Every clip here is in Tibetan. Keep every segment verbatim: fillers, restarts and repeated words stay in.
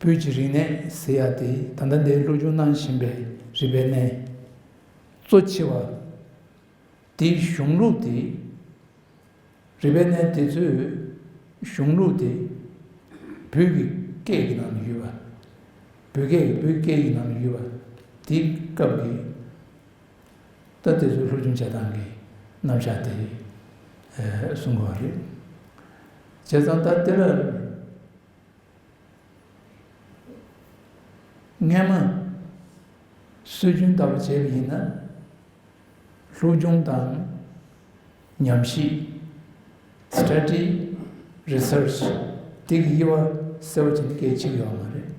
བོད་ཀྱི་རིག་གནས་ཟེར་ཡ་དེ་ད་ལྟ་འདིར་སློབ་སྦྱོང་གནང་བཞིན་པའི་རིག་པའི་གནས་གཙོ་ཆེ་བ་དེའི་གཞུང་ལུགས་དེ། རིག་པའི་གནས་དེ་ཚོའི་གཞུང་ལུགས་དེ་བོད་ཀྱི་སྐད་ཀྱི་ནང་ལ་ཡོད་པ། བོད་སྐད་ཀྱི་བོད་སྐད་ཀྱི་ནང་ལ་ཡོད་པ་དེའི་སྐབས་ཀྱི་ད་དེ་ཚོའི་སློབ་སྦྱོང་བྱེད་སྟངས་ཀྱི་རྣམ་གཞག་དེ་གསུང་དགོས་པ་རེད། བྱས་ཙང་ད་དེ་ལ། སྔས་མ་སྲོལ་རྒྱུན་ལྟ་བུ་བྱས་པ་ཡིན་ན། སློབ་སྦྱོང་དང་ཉམས་ཞིབ། Study Research དེ་གི་དབྱེ་བ་གསལ་པོ་བྱས་ནས་སྐད་ཆ་ཡོད་མ་རེད།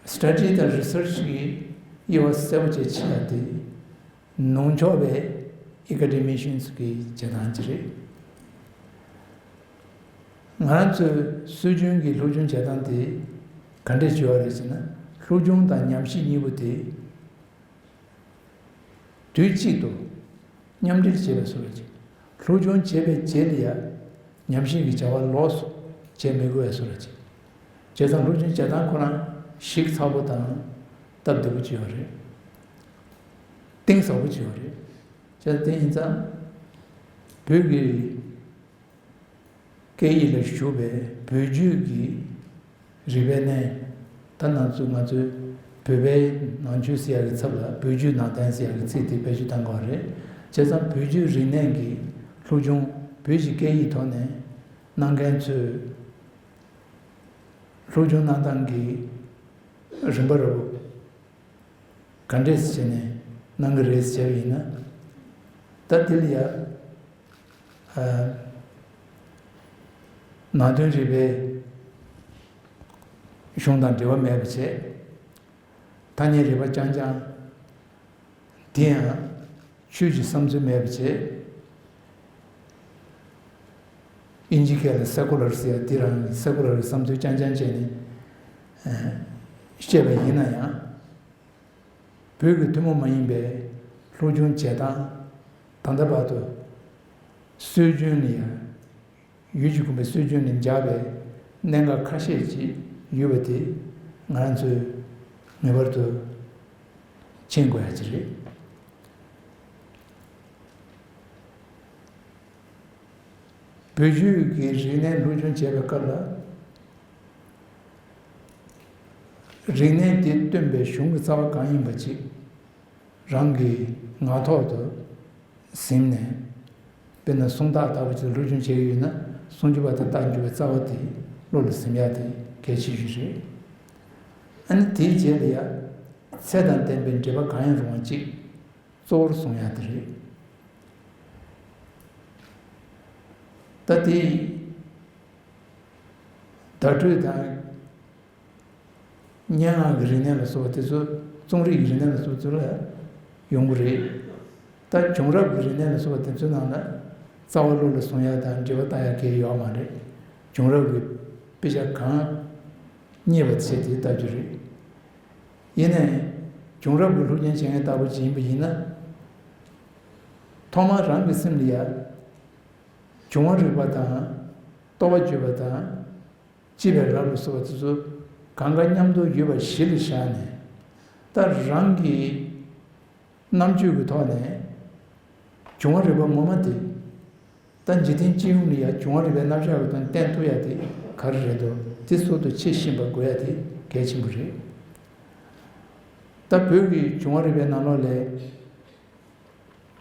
Study དང་Research གི་དབྱེ་བ་གསལ་པོ་བྱས་ཕྱེ་ཡ་དེ། ནུབ་ཕྱོགས་པའི་Academicians གི་བྱེད་སྟངས་ཅིག་རེད། ང་རང་ཚོའི་སྲོལ་རྒྱུན་གྱི་སློབ་སྦྱོང་བྱེད་སྟངས་དེ་ག་འདྲས་བྱེད་པ་རེད་ཟེར་ན། སློབ་སྦྱོང་དང་ཉམས་ཞིབ་གཉིས་པོ་དེ་དུས་གཅིག་ཏུ་མཉམ་འབྲེལ་བྱེད་པའི་བཟོ་འདྲ་ཅིག་སློབ་སྦྱོང་བྱས་པའི་རྗེས་ལ་ཡང་ཉམས་ཞིབ་ཀྱི་བྱ་བ་ལོགས་སུ་བྱེད་མི་དགོས་པའི་བཟོ་འདྲ་ཅིག་བྱས་ཙང་སློབ་སྦྱོང་བྱེད་སྟངས་ཁོ་རང་ཞིབ་ཚགས་པོ་དང་སྟབས་བདེ་པོ་ཅིག་ཡོད་རེད། གཏིང་ཟབ་པོ་ཅིག་ཡོད་རེད། བྱས་ཙང་དེ་ཡིན་ཙང་བོད་ཀྱི་སྐད་ཡིག་ལ་ཞུགས་པའི་བོད་བརྒྱུད་ཀྱི་རིག་པའི་གནས། ད་ང་ཚོ་ང་ཚོའི་བོད་པའི་ནང་ཆོས་ཟེར་ཡག་གི་ཚབ་ལ་བོད་བརྒྱུད་ནང་བསྟན་ཟེར་ཡག་གི་ཚིག་དེ་བེད་སྤྱོད་གཏང་དགོས་རེད། བྱས་ཙང་བོད་བརྒྱུད་རིག་གནས་ཀྱི་སློབ་སྦྱོང་བོད་ཀྱི་སྐད་ཡིག་ཐོག་ནས་གནང་མཁན་ཚོས་སློབ་སྦྱོང་གནང་སྟངས་ཀྱི་རིམ་པ་རེ་བོ་ག་འདྲས་བྱས་ནས་གནང་གི་རེད་ཟེར་བ་ཡིན་ན། ད་དེ་ལ་ཡ། ཨ། ནང་དོན་རིག་པའི་གཞུང་དང་འབྲེལ་བ་མེད་པ་བྱས། ཐ་སྙད་རིག་པ་རྐྱང་རྐྱང་། དེ་ཡང་ཆོས་ཀྱི་བསམ་ཚུལ་མེད་པ་བྱས། དབྱིན་ཇིའི་སྐད་ལ་སེ་ཀོ་ལར་ཟེར་ཡ་དེ་རང་སེ་ཀོ་ལར་གྱི་བསམ་ཚུལ་རྐྱང་རྐྱང་བྱས་ནས་བཤད་པ་ཡིན་ན་ཡང་། བོད་ཀྱི་ཐུན་མོང་མ་ཡིན་པའི་སློབ་སྦྱོང་བྱེད་སྟངས་ད་ལྟ་བར་དུ་སྲོལ་རྒྱུན་ནས་ཡང་ཡུལ་གྱི་གོམས་པའི་སྲོལ་རྒྱུན་ནས་འཇགས་པའི་གནད་འགག་ཁ་ཤས་ཅིག་ཡོད་པ་དེ་ང་རང་ཚོས་ངེས་པར་དུ་མཁྱེན་དགོས་ཡ་ཅིག་རེད། བོད་བརྒྱུད་ཀྱི་རིག་གནས་སློབ་སྦྱོང་བྱེད་པའི་སྐབས་ལ། རིག་གནས་དེ་སྟོན་པའི་གཞུང་གི་རྩ་བ་གང་ཡིན་པ་ཅིག་རང་གི་ངག་ཐོག་ཏུ་ཟིན་ནས། དཔེར་ན་སུམ་རྟགས་ལྟ་བུ་ཅིག་སློབ་སྦྱོང་བྱེད་ཀྱི་ཡོད་ན། སུམ་ཅུ་པ་དང་རྟགས་འཇུག་པའི་རྩ་བ་དེ་བློ་ལ་ཟིན་ཡ་དེ་གལ་ཆེ་ཤོས་རེད། ཨ་ནི་དེའི་རྗེས་ལ་ཡ། ཚད་དང་ལྡན་པའི་འགྲེལ་པ་གང་ཡང་རུང་བ་ཅིག་གཙོ་བོར་བཟུང་ཡ་དེ་རེད། ད་དེ་བརྡ་སྤྲོད་དང་། སྙན་ངག་གི་རིག་གནས་ལ་སོགས་པ་དེ་ཚོ། རྩོམ་རིག་གི་རིག་གནས་ལ་སོགས་ཚུར་ལ་ཡོང་གི་རེད། ད་བྱུང་རབས་ཀྱི་རིག་གནས་ལ་སོགས་པ་དེ་ཚོའི་ནང་ལ་རྩ་བ་བློ་ལ་བཟུང་ཡ་དང་འགྲེལ་པ་བཏང་ཡ་གང་ཡང་ཡོད་མ་རེད། བྱུང་རབས་ཀྱི་དཔེ་ཆ་གང་རྙེད་པ་བྱས་དེ་ལྟ་རྒྱུ་རེད། ཡིན་ནའི་བྱུང་རབས་ཀྱི་སློབ་སྦྱོང་བྱེད་མཁན་ལྟ་བུ་ཅིག་ཡིན་པ་ཡིན་ན། ཐོག་མར་རང་གི་སེམས་ལ་ཡ། བྱུང་བ་རིག་པ་དང་། རྟོགས་པ་བརྗོད་པ་དང་། ཅེས་པའི་རབ་ལ་སོགས་པ་དེ་ཚོ་གང་ག་མཉམ་དུ་ཡོད་པ་གཞི་ལ་བཞག་ནས། ད་རང་གི་རྣམ་དཔྱོད་ཀྱི་ཐོག་ནས་བྱུང་བ་རིག་པ་ངོ་མ་དེ། ད་འཇིག་རྟེན་སྤྱི་ཡོངས་ལ་ཡང་བྱུང་བ་རིག་པའི་རྣམ་གཞག་གི་ཐོག་ནས་བསྟན་ཐུབ་ཡ་དེ་ག་རེ་རེད་འདུག་དེ་ཟུར་དུ་ཕྱེ་ཤེས་པ་དགོས་ཡ་དེ་གལ་ཆེན་པོ་རེད། ད་བོད་ཀྱི་བྱུང་བ་རིག་པའི་ནང་ལོགས་ལ་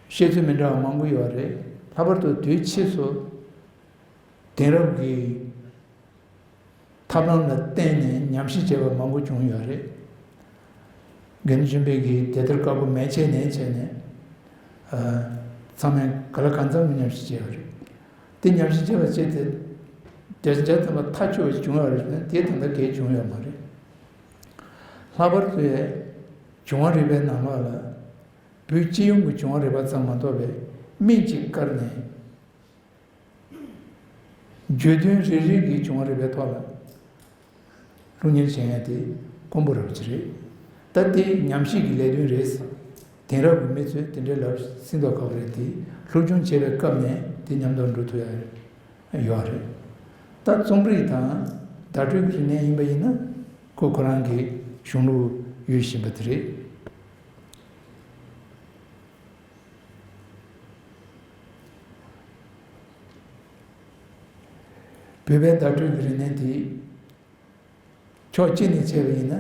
བཤད་ཚུལ་མི་འདྲ་བ་མང་པོ་ཡོད་རེད། ལྷག་པར་དུ་དུས་ཕྱིས་སུ་དེང་རབས་ཀྱི་ཐབས་ལམ་ལ་བརྟེན་ནས་ཉམས་ཞིབ་བྱས་པ་མང་པོ་བྱུང་ཡོད་རེད། དགེ་འདུན་ཆོས་འཕེལ་གྱིས་དེབ་ཐེར་དཀར་པོ་མེ་ཆད་ནས་བྱས་ནས། ཨ། ཚང་མས་ག་ལ་གང་འཚམ་གྱི་ཉམས་ཞིབ་བྱས་ཡོད་རེད། དེ་ཉམས་ཞིབ་བྱས་པ་བྱས་ཏེ། བརྒྱ་ཆ་བརྒྱ་ཐམ་པ་མཐའ་སྐྱོ་བ་ཞིག་བྱུང་ཡོད་རེད་ཟེར་ན་དེ་ད་ལྟ་གལ་བྱུང་ཡོད་མ་རེད། ལྷག་པར་དུ་བྱུང་བ་རིག་པའི་ནང་ལོགས་ལ། བོད་སྤྱི་ཡོངས་ཀྱི་བྱུང་བ་རིག་པ་ཙམ་མ་གཏོགས་པའི་མིང་གཅིག་བཀར་ནས། བརྗོད་དོན་རེ་རེ་གི་བྱུང་བ་རིག་པའི་ཐོག་ལ་སློབ་གཉེར་བྱེད་མཁན་དེ་དཀོན་པོ་རབ་ཅིག་རེད། ད་དེ་ཉམས་ཞིབ་ཀྱི་ལས་དོན་རེད། དེང་རབས་ཀྱི་མི་ཚོས་དེ་འདྲའི་ལབ་ཟིན་མདོག་ཁ་པོ་རེད་དེ། སློབ་སྦྱོང་བྱེད་པའི་སྐབས་ནས་དེ་མཉམ་དུ་འགྲོ་ཐུབ་ཡ་ཡོད་རེད། ད་རྩོམ་རིག་དང་ བརྡ་སྤྲོད་ཀྱི་རིག་གནས་ཡིན་པ་ཡིན་ན་ཁོ་ཁོ་རང་གི་གཞུང་ལུགས་ཡོད་བཞིན་པ་དེ་རེད། བོད་པའི་བརྡ་སྤྲོད་ཀྱི་རིག་གནས་དེ་ཕྱོགས་གཅིག་ནས་བྱས་པ་ཡིན་ན་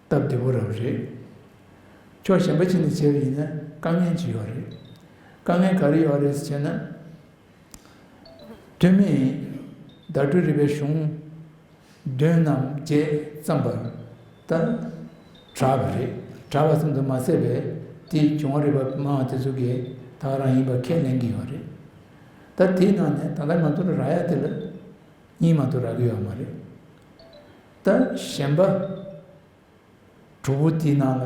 སྟབས་བདེ་པོ་རང་རེད། ཕྱོགས་གཞན་པ་གཅིག་ནས་བྱས་པ་ཡིན་ན་དཀའ་ངལ་ཅིག་ཡོད་རེད། དཀའ་ངལ་ག་རེ་ཡོད་རེད་ཟེར་ན། ཐོན་མིས་བརྡ་སྤྲོད་རིག་པའི་གཞུང་བདུན་ནམ་བརྒྱད་བརྩམས་པ་ད་གྲགས་པ་རེད། གྲགས་པ་ཙམ་དུ་མ་ཟད་པའི་དེའི་བྱུང་བ་རིག་པ་སྨྲ་བ་དེ་ཚོ་གིས་ད་ག་རང་ཡིན་པ་ཁས་ལེན་གྱི་ཡོད་རེད། ད་དེའི་ནང་ནས་ད་ལྟ་ང་ཚོ་ལ་རག་ཡ་དེ་ལ་གཉིས་མ་གཏོགས་རག་གི་ཡོད་མ་རེད། ད་གཞན་པ་དྲུག་པོ་དེའི་ནང་ལ་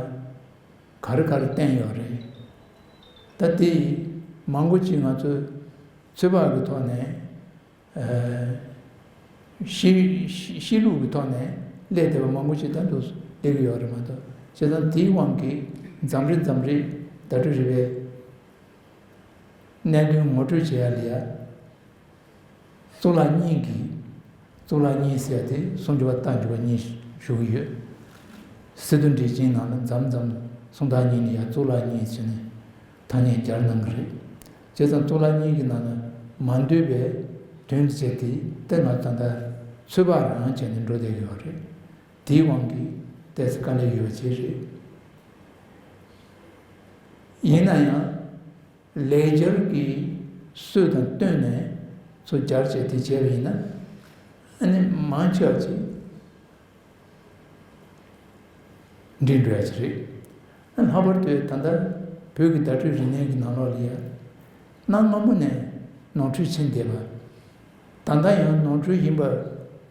ག་རེ་ག་རེ་བསྟན་ཡོད་རེད། ད་དེ་མང་པོ་ཅིག་ང་ཚོས་ཚོད་དཔག་གི་ཐོག་ནས་ཨ་ཤེས་ཤེས་ལུགས་ཀྱི་ཐོག་ནས་སླེབས་བསྡད་པ་མང་པོ་ཅིག་ད་འདུག་སླེབས་ཀྱི་ཡོད་རེད་མ་གཏོགས། བྱས་ཙང་དེའི་དབང་གིས་མཚམས་རེ་མཚམས་རེ་བརྡ་སྤྲོད་རིག་པའི་གནད་དོན་ངོ་སྤྲོད་བྱེད་ཡ་ལ་ཡ། གཙུག་ལག་གཉིས་ཀྱི། གཙུག་ལག་གཉིས་ཟེར་ཡ་དེ་སུམ་ཅུ་པ་རྟ་མགྲིན་པ་གཉིས་ཞུ་གི་ཡོད། སི་ཏུ་འགྲེལ་ཆེན་ནང་ལ་མཚམས་མཚམས་སུམ་རྟགས་གཉིས་ནས་ཡ་གཙུག་ལག་གཉིས་ཟེར་ནས་ཐ་སྙད་སྦྱར་གནང་གི་རེད། བྱས་ཙང་གཙུག་ལག་གཉིས་ཀྱི་ནང་ན་མ་འདོད་པའི་དོན་དུ་བྱས་ཏེ་དེ་ང་ད་ལྟ་ཚོད་དཔག་རང་བྱས་ནས་འགྲོ་བསྡད་ཀྱི་ཡོད་རེད། དེའི་དབང་གིས་ཏོག་ཙམ་དཀའ་ལས་ཡོད་པ་ཅིག་རེད། ཡིན་ན་ཡང་། ལེགས་སྦྱར་གྱི་སྲོལ་དང་བསྟུན་ནས་ཚུར་སྦྱར་བྱས་དེ་བྱས་པ་ཡིན་ན། ཨ་ནི་མང་ཆེ་བ་ཅིག་འགྲིག་འགྲོ་ཡ་ཅིག་རེད། ཨ་ལྷག་པར་དུ་ད་ལྟ་བོད་ཀྱི་བརྡ་སྤྲོད་རིག་གནས་ཀྱི་ནང་ལོགས་ལ་ཡ། གནའ་སྔ་མོ་ནས་ནོར་འཁྲུལ་ཕྱིན་བསྡད་པ། ད་ལྟ་ཡང་ནོར་འཁྲུལ་ཡིན་པ་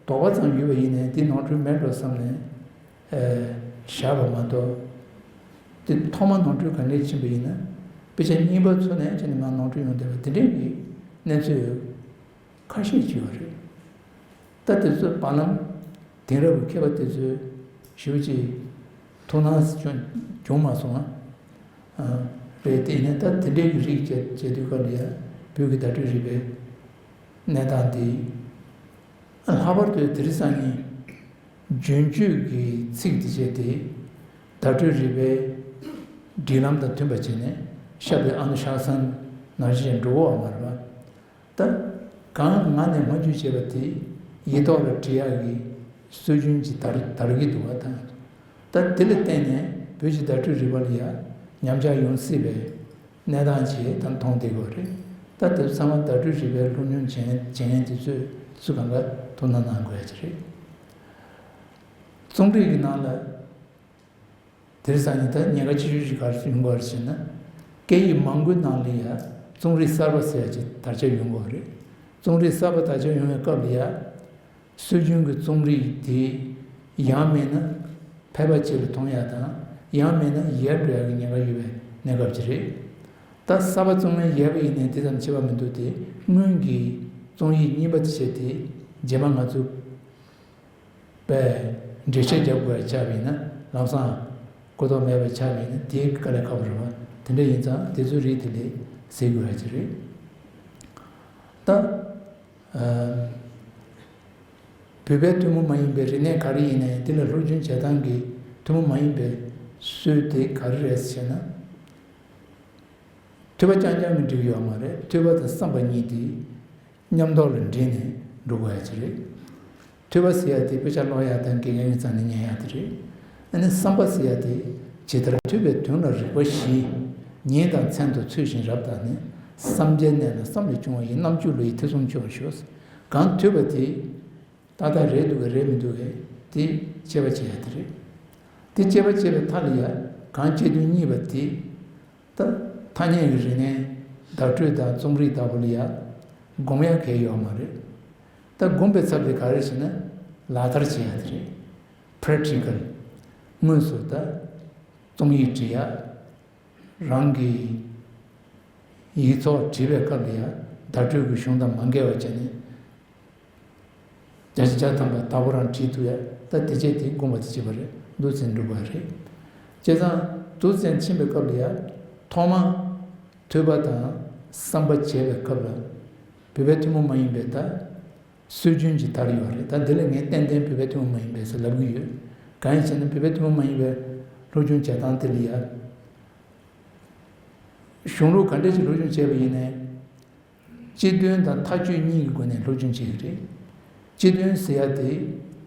དོགས་པ་ཙམ་ཡོད་པ་ཡིན་ནའི་དེ་ནོར་འཁྲུལ་མེད་འགྲོ་བསམ་ནས། ཨ་བཞག་པ་མ་གཏོགས། དེ་ཐོག་མ་ནོར་འཁྲུལ་ག་འདྲས་ཕྱིན་པ་ཡིན་ན། དཔེ་ཆ་རྙིང་པ་ཚོ་ནས་ཅི་ནས་མར་ནོར་འཁྲུལ་ཡོང་བསྡད་པ་དེ་འདྲས་ཀྱི་གནས་ཚུལ་ཁ་ཤས་ཅིག་ཡོད་རེད། ད་དེ་ཚོ་བར་ལམ་དེང་རབས་ཀྱི་མཁས་པ་དེ་ཚོས་ཞེ་པོ་ཅིག་ཐུགས་སྣང་བྱུང་བྱུང་མ་སོང་ང་། ཨ་རེད། དེ་ནས་ད་དེ་འདྲས་ཀྱི་རིགས་བྱས་བྱས་དུས་སྐབས་ལ་ཡ་བོད་ཀྱི་བརྡ་སྤྲོད་རིག་པའི་གནས་སྟངས་དེ། ལྷག་པར་དུ་དེ་རིང་སང་ཉིན་རྒྱུན་སྤྱོད་ཀྱི་ཚིག་དེ་བྱས་ཏེ་བརྡ་སྤྲོད་རིག་པའི་སྒྲིག་ལམ་དང་མཐུན་པ་བྱས་ནས་བཤད་པའི་ཨ་ནུ་ཤ་ཚན་ནང་བཞིན་འགྲོ་གི་ཡོད་མ་རེད་པ། ད་གང་ངག་ནས་སྨྲ་བརྗོད་བྱས་པ་དེ་ཡིག་ཐོག་ལ་བྲིས་ཡག་གི་སྲོལ་རྒྱུན་གྱི་དར་དར་གྱི་འདུག་པ་དང་། ད་དེ་ལ་བརྟེན་ནས་བོད་ཀྱི་བརྡ་སྤྲོད་རིག་པ་ལ་ཡང་ཉམས་ཆག་ཡོང་སྲིད་པའི་གནས་སྟངས་ཅིག་ད་མཐོང་བསྡད་ཡོད་རེད། ད་དེ་ཚང་མ་བརྡ་སྤྲོད་རིག་པའི་སློབ་སྦྱོང་བྱེད་མཁན་བྱེད་མཁན་དེ་ཚོས་སུ་གང་ག་དོ་སྣང་གནང་དགོས་ཡ་ཅིག་རེད། རྩོམ་རིག་གི་ནང་ལ་དེ་རིང་སང་ཉིན་ད་ཉེན་ཁ་ཆེ་ཤོས་ཤིག་ག་རེ་ཡོང་གི་ཡོད་རེད་ཟེར་ན། སྐད་ཡིག་མང་པོའི་ནང་ལ་ཡ་རྩོམ་རིག་གསར་པ་ཟེར་ཡ་ཅིག་དར་ཁྱབ་ཡོང་གི་ཡོད་རེད། རྩོམ་རིག་གསར་པ་དར་ཁྱབ་ཡོང་བའི་སྐབས་ལ་ཡ། སྲོལ་རྒྱུན་གྱི་རྩོམ་རིག་དེ་ཡང་མིན་ན་ཕལ་པ་ཅིག་ལ་མཐོང་ཡ་དང་། ཡང་མིན་ན་ཡལ་འགྲོ་ཡ་གི་ཉེན་ཁ་ཡོད་པའི་གནས་སྐབས་ཅིག་རེད། ད་གསར་པ་བཙུགས་མཁན་ཡལ་བ་ཡིན་ནའི་དེ་ཙམ་ཁྱད་པར་མི་འདུག་སྟེ། སྔོན་གྱི་རྩོམ་ཡིག་རྙིང་པ་དེ་བྱས་ཏེ་རྗེས་མ་ང་ཚོ་པས་འགྲེལ་བཤད་རྒྱབ་དགོས་ཡ་ཆགས་པ་ཡིན་ན། ལམ་སང་གོ་རྟོགས་མེད་པ་ཆགས་པ་ཡིན་ན་དེ་དཀའ་ལས་ཁག་པོ་རེད་པ། དེ་འདྲ་ཡིན་ཙང་དེ་ཚོའི་རིགས་དེ་ལས་སེལ་དགོས་ཡ་ཅིག་རེད། ད། ཨ། བོད་པའི་ཐུན་མོང་མ་ཡིན་པའི་རིག་གནས་ག་རེ་ཡིན་ནའི་དེ་ལ་སློབ་སྦྱོང་བྱེད་སྟངས་ཀྱི་ཐུན་མོང་མ་ཡིན་པའི་སྲོལ་དེ་ག་རེ་རེད་ཟེར་ན། ཐོས་པ་རྐྱང་རྐྱང་གིས་འགྲིག་ཡོད་མ་རེད། ཐོས་པ་དང་བསམ་པ་གཉིས་དེ་མཉམ་དུ་ལ་འདྲེས་ནས་འགྲོ་དགོས་ཡ་ཅིག་རེད། ཐོས་པ་ཟེར་ཡ་དེ་དཔེ་ཆ་ཀློག་ཡ་དང་དགེ་རྒན་གྱི་རྩ་ནས་ཉན་ཡ་དེ་རེད། ཨ་ནི་བསམ་པ་ཟེར་ཡ་དེ་ཇི་ལྟར་ཐོས་པའི་དོན་ལ་རིག་པ་བཞི། ཉིན་དང་མཚན་དུ་འཚོལ་ཞིང་རབ་བརྟགས་ནས། བསམ་བྱའི་གནས་ལ་བསམ་ལས་བྱུང་བ་ཡི། རྣམ་འགྱུར་ལ་ཡི་ཐེ་ཚོམ་སྐྱེ་བར་ཞུ། གང་ཐོས་པ་དེ་ཏག་ཏག་རེད་འདུག་གས་རེད་མི་འདུག་གས་དེ་དཔྱད་པ་བྱེད་ཡ་དེ་རེད། དེ་དཔྱད་པ་བྱེད་པའི་མཐའ་ལ་ཡ་གང་དཔྱད་དོན་རྙེད་པ་དེ། ད་ཐ་སྙད་ཀྱི་རིག་གནས་བརྡ་སྤྲོད་དང་རྩོམ་རིག་ལྟ་བུ་ལ་ཡ་སྒོམ་ཡ་གང་ཡང་ཡོད་མ་རེད། ད་སྒོམ་པའི་ཚབ་དེ་ག་རེ་ཟེར་ན་ལག་བསྟར་བྱེད་ཡ་དེ་རེད། པེ་རེག་ཊི་ཀལ། དངོས་སུ་ད་རྩོམ་ཡིག་འབྲི་ཡ། རང་གི་ཡིག་ཚོགས་བྲིས་པའི་སྐབས་ལ་ཡ་བརྡ་སྤྲོད་ཀྱི་གཞུང་དང་མ་འགལ་བ་བྱས་ནས། བརྒྱ་ཆ་བརྒྱ་ཐམ་པ་དག་པོ་རང་བྲིས་ཐུབ་ཡ། ད་དེ་བྱས་དེ་སྒོམ་པ་དེ་བྱེད་པ་རེད། འདུག་ཟེར་འགྲུབ་པ་རེད། བྱས་ཙང་འདུག་ཟེར་ཕྱིན་པའི་སྐབས་ལ་ཡ། ཐོག་མ་ཐོས་པ་དང་བསམ་པ་བྱས་པའི་སྐབས་ལ། བོད་པའི་ཐུན་མོང་མ་ཡིན་པའི་ད་ སྲོལ་རྒྱུན་གྱི་དར་ཡོད་རེད། ད་འདི་ལ་ངས་ཏན་ཏན་བོད་པའི་ཐུན་མོང་མ་ཡིན་པའི་ཟེར་ལབ་ཀྱི་ཡོད། གང་ཡིན་ཟེར་ན་བོད་པའི་ཐུན་མོང་མ་ཡིན་པའི་སློབ་སྦྱོང་བྱེད་སྟངས་དེ་ལ་ཡ། གཞུང་ལུགས་ག་འདྲ་ཞིག་སློབ་སྦྱོང་བྱས་པ་ཡིན་ནའི། སྤྱི་དོན་དང་མཐའ་དཔྱོད་གཉིས་ཀྱི་སྒོ་ནས་སློབ་སྦྱོང་བྱེད་ཀྱི་རེད། སྤྱི་དོན་ཟེར་ཡ་དེ་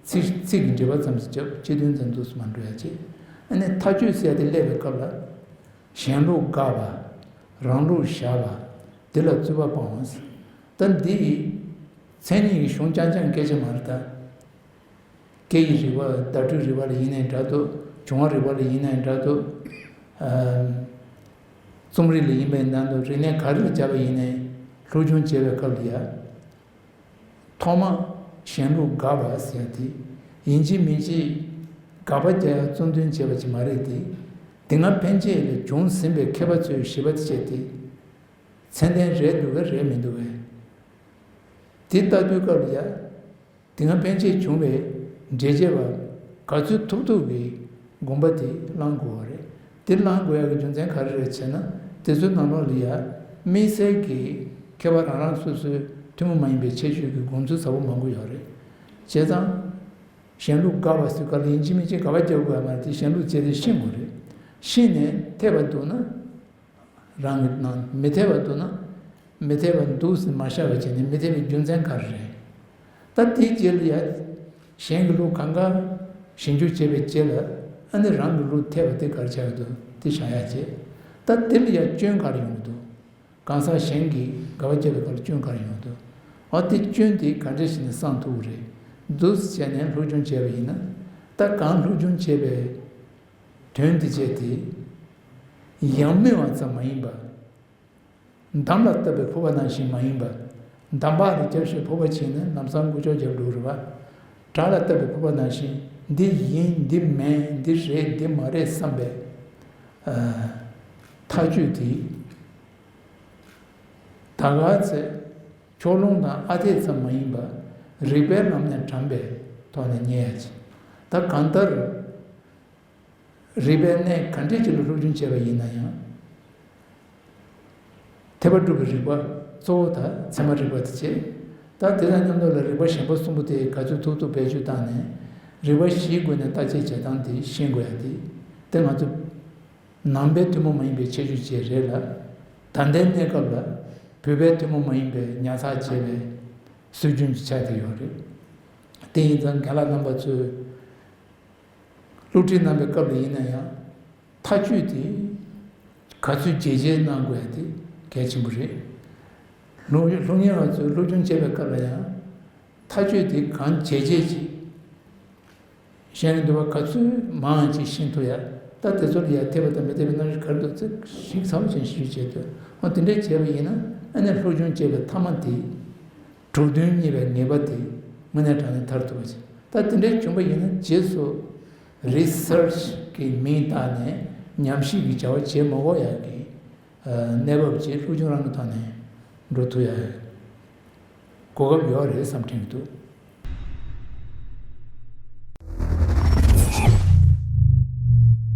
ཚིག་ཚིག་གི་འགྲེལ་པ་ཙམ་ཞིག་བརྒྱབ། སྤྱི་དོན་ཙམ་འདུག་སེ་མ་འགྲོ་ཡ་བྱེད། ཨ་ནི་མཐའ་དཔྱོད་ཟེར་ཡ་དེ་སླེབས་པའི་སྐབས་ལ། གཞན་ལུགས་དགག་པ། རང་ལུགས་བཞག་པ། དེ་ལ་རྩོད་པ་སྤང་བ། ད་འདི་ཡི་མཚན་ཉིད་ཀྱི་གཞུང་རྐྱང་རྐྱང་སྐད་ཆ་མ་རེད་ད། སྐད་ཡིག་རིག་པ། བརྡ་སྤྲོད་རིག་པ་ལ་ཡིན་ནའི་འདྲ་འདུག། བྱུང་བ་རིག་པ་ལ་ཡིན་ནའི་འདྲ་འདུག། ཨ། རྩོམ་རིག་ལ་ཡིན་པའི་འདྲ་འདུག། རིག་གནས་ག་རེ་ལ་བྱ་བ་ཡིན་ནའི་སློབ་སྦྱོང་བྱེད་པའི་སྐབས་ལ་ཡ། ཐོག་མ་གཞན་ལུགས་དགག་པ་ཟེར་ཡ་དེ། ཡིན་གཅིག་མིན་གཅིག་དགག་པ་རྒྱག་ཡ་རྩོད་འདོན་བྱས་པ་ཅིག་མ་རེད་དེ། དེ་སྔ་ཕན་ཆད་ལས་བྱུང་ཟིན་པའི་མཁས་པ་ཚོས་ཞིབ་པ་བྱས་ཏེ། མཚན་ལྡན་རེད་འདུག་གས་རེད་མི་འདུག་གས། དེ་ལྟ་དུས་སྐབས་ལ་ཡ། དེ་སྔ་ཕན་ཆད་བྱུང་བའི་འགྲེལ་བྱེད་པ་ག་ཚོད་ཐུབ་ཐུབ་ཀྱིས་དགོངས་པ་དེ་བླང་དགོས་པ་རེད། དེ་བླང་དགོས་ཡག་གི་རྒྱུ་མཚན་ག་རེ་རེད་ཟེར་ན། དེ་ཚོའི་ནང་ལོགས་ལ་ཡ་དམིགས་བསལ་གྱི་མཁས་པ་རང་རང་སོ་སོའི་ཐུན་མོང་མ་ཡིན་པའི་ཁྱད་ཆོས་ཀྱི་དགོངས་ཚུལ་ཟབ་པོ་མང་པོ་ཡོད་རེད། བྱས་ཙང་། གཞན་ལུགས་དགག་པ་ཟེར་སྐབས་ལ་ཡིན་གཅིག་མིན་གཅིག་དགག་པ་རྒྱག་དགོས་ཡ་མ་རེད་དེ། གཞན་ལུགས་བྱས་ཏེ་ཤེས་དགོས་རེད། ཤེས་ནས་འཐད་པ་འདུག་ན། རང་གི་ནང་མི་འཐད་པ་འདུག་ན། མི་འཐད་པ་འདུག་ཟེར་མ་བཞག་པ་བྱས་ནས་མི་འཐད་པའི་རྒྱུ་མཚན་ག་རེ་རེད། ད་དེའི་རྗེས་ལ་ཡ། གཞན་གྱི་ལུགས་གང་ག་ཞིབ་འཇུག་བྱས་པའི་རྗེས་ལ། ཨ་ནི་རང་གི་ལུགས་འཐད་པ་དེ་ག་རེ་ཆགས་ཀྱི་འདུག། དེ་བཞག་ཡ་བྱས། ད་དེ་ལ་ཡ་སྐྱོན་ག་རེ་ཡོང་གི་འདུག། གང་ཟག་གཞན་གྱིས་དགག་པ་བརྒྱབ་པའི་སྐབས་ལ་སྐྱོན་ག་རེ་ཡོང་གི་འདུག། འོ་དེ་སྐྱོན་དེ་ག་འདྲ་ཞིག་ནས་སངས་ཐུབ་ཀྱི་རེད། འདུག་སེ་བྱས་ནས་སློབ་སྦྱོང་བྱས་པ་ཡིན་ན། ད་གང་སློབ་སྦྱོང་བྱས་པའི་དོན་དེ་བྱས་ཏེ། ཡང་སྨྲས་པ་ཙམ་མ་ཡིན་པ། འདམ་ལ་བཏབ་པའི་ཕོར་པ་ནང་བཞིན་མ་ཡིན་པ། འདམ་བག་ལ་བརྒྱབ་བྱས་ཕོར་པ་བྱིན་ནས་ལམ་སང་མགོ་ལྕོག་རྒྱབ་འགྲོ་རེད་པ། བྲག་ལ་བཏབ་པའི་ཕོར་པ་ནང་བཞིན་འདི་ཡིན་འདི་མིན་འདི་རེད་འདི་མ་རེད་བསམ་པའི། ཨ། ཐག་གཅོད་དེ། ད་ག་ཚོད་ཕྱོགས་ལྷུང་དང་ཨ་འཐས་ཙམ་མ་ཡིན་པ། རིགས་པའི་ལམ་ནས་དྲངས་པའི་ཐོག་ནས་རྙེད་ཡ་ཅིག། ད་གང་ལྟར། རིགས་པའི་གནས་ག་འདྲས་ཅིག་ལ་སློབ་སྦྱོང་བྱས་པ་ཡིན་ན་ཡང་། ཐེག་པ་སྒྲུབ་པའི་རིགས་པ་གཙོ་བོ་དང་ཚད་མ་རིག་པ་དེ་བྱས། ད་དེ་དང་མཉམ་དུ་ལ་རིགས་པ་གཞན་པ་གསུམ་པོ་དེ་ག་ཚོད་ཐུབ་ཐུབ་བེད་སྤྱོད་བཏང་ནས། རིགས་པ་བཞིའི་སྒོ་ནས་བརྟག་དཔྱད་བྱེད་སྟངས་དེ་ཤེས་དགོས་ཡ་དེ། དེ་ང་ཚོ་ནང་པའི་ཐུན་མོང་མ་ཡིན་པའི་ཁྱད་ཆོས་ཅིག་རེད་ལ། ད་ལྟའི་གནས་སྐབས་ལ་བོད་པའི་ཐུན་མོང་མ་ཡིན་པའི་ཉར་ཚགས་བྱས་པའི་སྲོལ་རྒྱུན་ཅིག་ཆགས་བསྡད་ཡོད་རེད། དེ་ཡིན་ཙང་རྒན་ལགས་རྣམ་པ་ཚོས། སློབ་ཁྲིད་གནང་བའི་སྐབས་ལ་ཡིན་ན་ཡང་། མཐའ་དཔྱོད་དེ་ག་ཚོད་རྒྱས་རྒྱས་གནང་དགོས་ཡ་དེ་གལ་ཆེན་པོ་རེད། སློབ་སློབ་གཉེར་བ་ཚོས་སློབ་སྦྱོང་བྱེད་པའི་སྐབས་ལ་ཡང་། མཐའ་དཔྱོད་དེ་གང་རྒྱས་རྒྱས་ཅིག། གཞན་ལ་འདུལ་བ་ག་ཚོད་མང་ཅིག་ཤེས་ཐུབ་ཡ། ད་དེ་ཚོ་ལ་ཡ་འཐད་པ་དང་མི་འཐད་པའི་རྣམ་གཞག་ག་རེ་འདུག་ཚེ་ཞིབ་ཚགས་པོ་ཅན་ཞིབ་བྱེད་དུས། འོ་དེ་འདྲས་བྱས་པ་ཡིན་ན། ཨ་ནི་སློབ་སྦྱོང་བྱས་པའི་ཐ་མ་དེ། གྲུབ་དོན་རྙེད་པའི་ངེས་པ་དེ་དངོས་གནས་དྲང་གནས་དར་ཐུབ་པ་ཞིག། ད་དེ་འདྲའི་བྱུང་བ་ཡིན་ན་རྗེས་སུ་རི་སར་ཆི་གི་མིང་བཏགས་ནས་ཉམས་ཞིབ་ཀྱི་བྱ་བ་བྱེད་མ་དགོས་ཡག་གི་གནས་བབ་ཅིག་སློབ་སྦྱོང་རང་གི་ཐོག་ནས་འགྲོ་ཐུབ་ཡག་གོ་སྐབས་ཡོད་རེད་བསམ་དྲན་གྱི་འདུག།